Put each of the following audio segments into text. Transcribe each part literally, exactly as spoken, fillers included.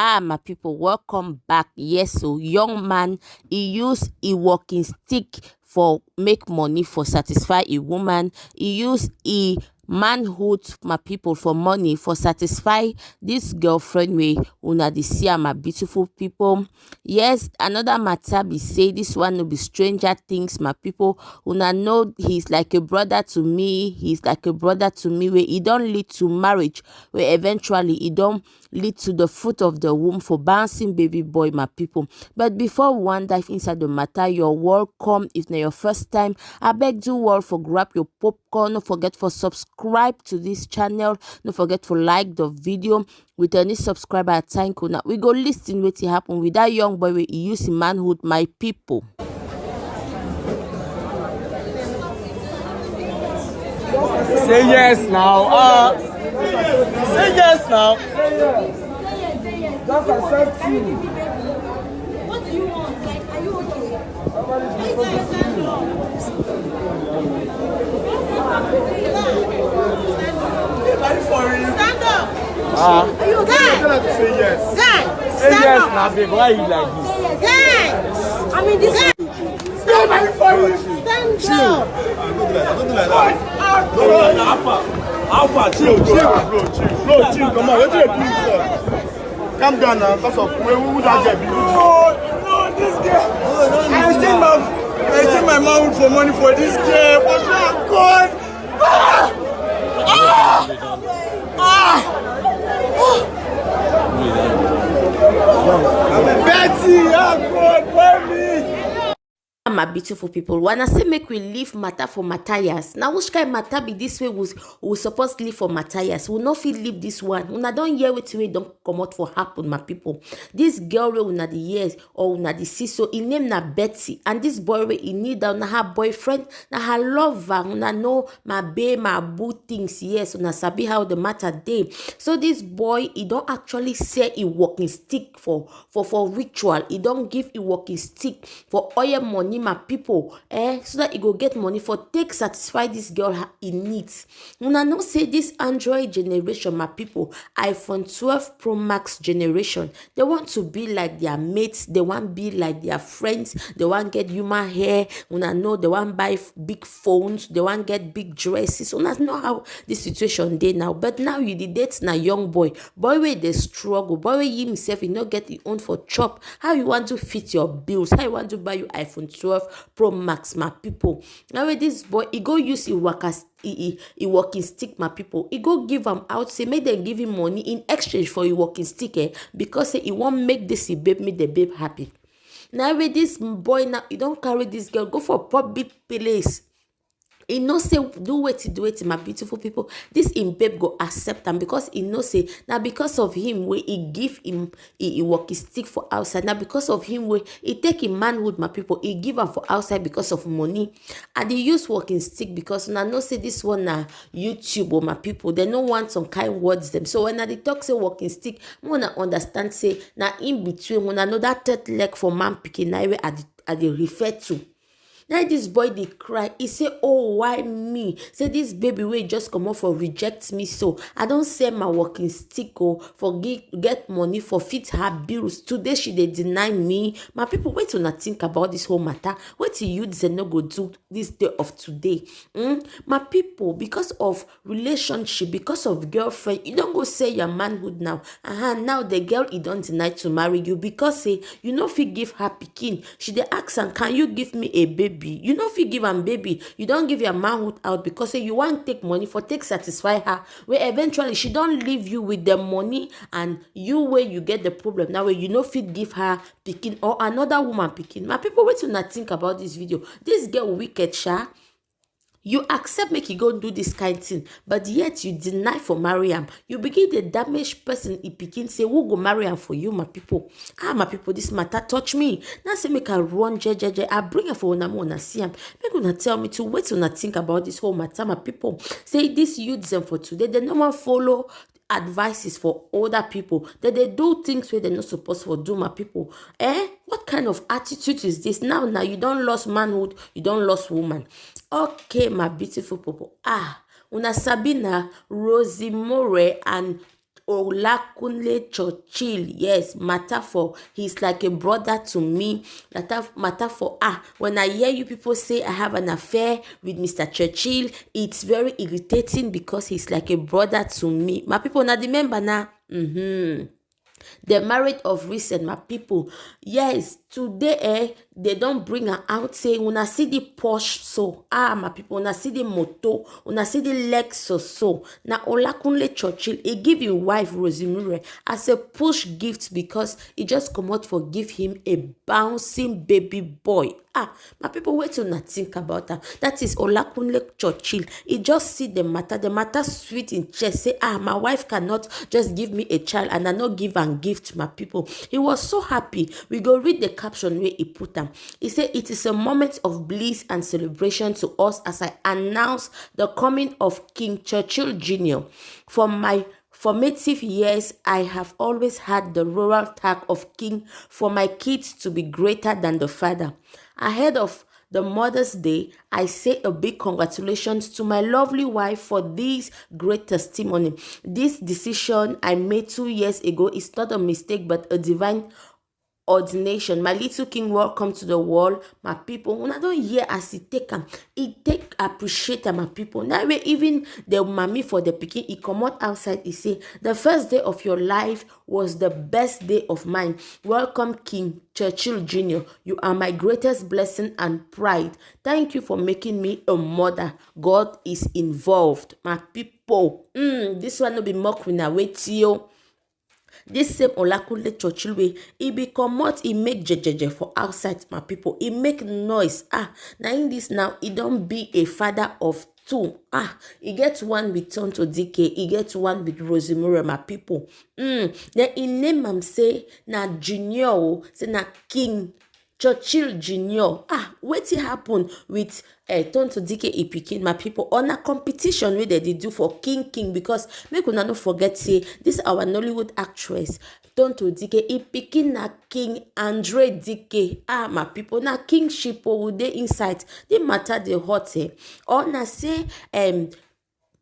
Ah, my people, welcome back. Yes, so young man, he use a walking stick for make money, for satisfy a woman. He use a manhood, my people, for money, for satisfy this girlfriend wey una dey see am, my beautiful people. Yes, another matter be say this one no be stranger things, my people. Una know he's like a brother to me. He's like a brother to me, where he don lead to marriage, where eventually he don lead to the foot of the womb for bouncing baby boy, my people. But before we wan dive inside the matter, you're welcome. If na your first time, I beg do well for grab your popcorn. No forget for subscribe to this channel. No forget for like the video. With any subscriber, I thank una. We go listen wetin happen with that young boy wey he use him manhood, my people. Say yes now. Uh, say yes now. Just accept you. What do you want? Like, are you okay? Somebody's responsible. Stand up. Ah, Are you okay? Say yes. Guy, Say stand yes up. Now, babe. Why you like this? Guy, I mean this. Say my phone. Stand up. Don't do like that. Don't do like that. How far? How far? Chill, chill, bro. Chill, bro. Chill. Come on. What you do, sir? Calm down now. Because of who, who that girl be? No, no, this girl. I exchange my, I exchange my manhood for money for this girl. But now, God. Ah! Ah! Ah! Betty, oh God, why me? My beautiful people, wanna say make we leave matter for Matthias. Now which kind matter be this way we we suppose leave for Matthias? We no fit leave this one. Una don hear wetin wey don comot for happen, my people. This girl wey una dey hear or una dey see so, him name na Betty, and this boy wey he need down na her boyfriend, na her lover. Una know my babe, my boo things. Yes, una sabi how the matter dey. So this boy, he don actually sell a walking stick for for for ritual. He don give a walking stick for oil money, my people, eh, so that he go get money for take satisfy this girl her in need. Una know say this Android generation, my people, iPhone twelve Pro Max generation, they want to be like their mates, they want be like their friends, they want get human hair. Una know they want buy f- big phones, they want get big dresses. Una know how the situation dey now. But now you the date na young boy, boy wey dey struggle, boy wey himself he no get his own for chop. How you want to fit your bills? How you want to buy you iPhone twelve Pro Max, my people? Now wey this boy he go use him workers he, he, he walking stick, my people. He go give am out, say make dem give him money in exchange for him walking stick, eh? Because say he wan make this him babe, make the babe happy. Now wey this boy now he don carry this girl go for public place. He no say do wetin, do wetin, my beautiful people. This him babe go accept am because he know say na because of him wey he give him he, he walking stick for outside. Na because of him wey he take him manhood, my people, he give am for outside because of money. And he use walking stick because una know say this one na YouTube, oh, my people. They no want some kind words them. So when I dey talk say walking stick, make una understand say na in between. Una know that third leg for man pikin na wey I dey I dey refer to. Now this boy dey cry. He say, "Oh, why me?" Say this baby wey just comot for reject me, so I don sell my walking stick, oh, for gi- get money for fit her bills. Today she dey deny me. My people, wetin una think about this whole matter? Wetin youth dem no go do this day of today? Mm? My people, because of relationship, because of girlfriend, you don go sell your manhood now. Uh-huh, now the girl he don deny to marry you because say you no fit give her pikin. She dey ask am, "Can you give me a baby?" You no fit give am baby. You don give your manhood out because say you wan take money for take satisfy her. Wey eventually she don leave you with the money, and you wey you get the problem now wey you no fit give her pikin or another woman pikin. My people, wetin una think about this video? This girl wicked, sha. You accept make you go do this kind thing, but yet you deny for marry am. You begin dey damage person e pikin, say who go marry am for you, my people? Ah, my people, this matter touch me. Now say make I run jejeje. I bring am for una, make una see am. Make una tell me too wetin una think about this whole matter, my people. Say this youth dem for today, they no wan follow advices for older people. They dey do things wey they no suppose for do, my people. Eh? What kind of attitude is this? Now, now you don lost manhood, you don lost woman. Okay, my beautiful people. Ah, una sabi na Rosie More and Olakunle Churchill, yes, matter for, he's like a brother to me. Matter, matter for, ah, when I hear you people say I have an affair with Mister Churchill, it's very irritating because he's like a brother to me. My people, now remember now. Mm-hmm. The marriage of recent, my people. Yes, today, eh, they don't bring her out. Say, una see the Porsche so. Ah, my people, una see the motor, una see the Lexus so. Now, Olakunle Churchill, he give him wife Rosemary as a push gift because he just come out for give him a bouncing baby boy. Ah, my people, wait till una think about that. That is Olakunle Churchill. He just see the matter. The matter sweet in chest. Say, ah, my wife cannot just give me a child and I not give and gift, my people. He was so happy. We go read the caption where he put them. He said, it is a moment of bliss and celebration to us as I announce the coming of King Churchill Junior. From my formative years, I have always had the royal tag of king for my kids to be greater than the father. Ahead of the Mother's Day, I say a big congratulations to my lovely wife for this great testimony. This decision I made two years ago is not a mistake, but a divine ordination. My little king, welcome to the world, my people. When I don't hear as he take am, he take appreciate am, my people. Now we even the mommy for the pikin, he come out outside, he say, the first day of your life was the best day of mine. Welcome, King Churchill Junior. You are my greatest blessing and pride. Thank you for making me a mother. God is involved, my people. Mm, this one no be mock with na wait you. This same Olakunle Churchill way, he be comot, he make jejeje for outside, my people. He make noise. Ah, now in this now, he don't be a father of two. Ah, he get one with Tonto D K, he get one with Rosemary, my people. Mm. Then he name am say na Junior, oh, say na King Churchill Junior. Ah, wetin happen with uh, Tonto D K e pikin, my people? On a competition wey dem dey do for King King, because make una no forget say this our Nollywood actress Tonto D K e pikin na King Andre D K. Ah, my people, na kingship o we dey inside. The matter dey hot, eh? Or na say um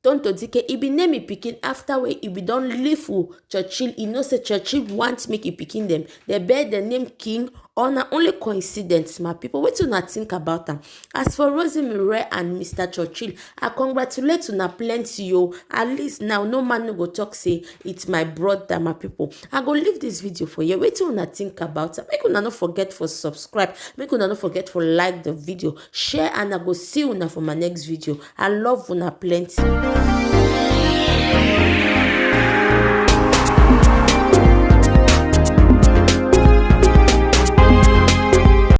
Tonto D K e be name e pikin after wey e be don leave for Churchill. E know say Churchill want make e pikin dem. They bear the name King, or na only coincidence, my people? Wetin una think about am? As for Rosemary and Mister Churchill, I congratulate una plenty o. At least now, no man no go talk say it's my brother, my people. I go leave this video for you. Wetin una think about am? Make una no forget for subscribe. Make una no forget for like the video, share, and I go see una for my next video. I love una plenty.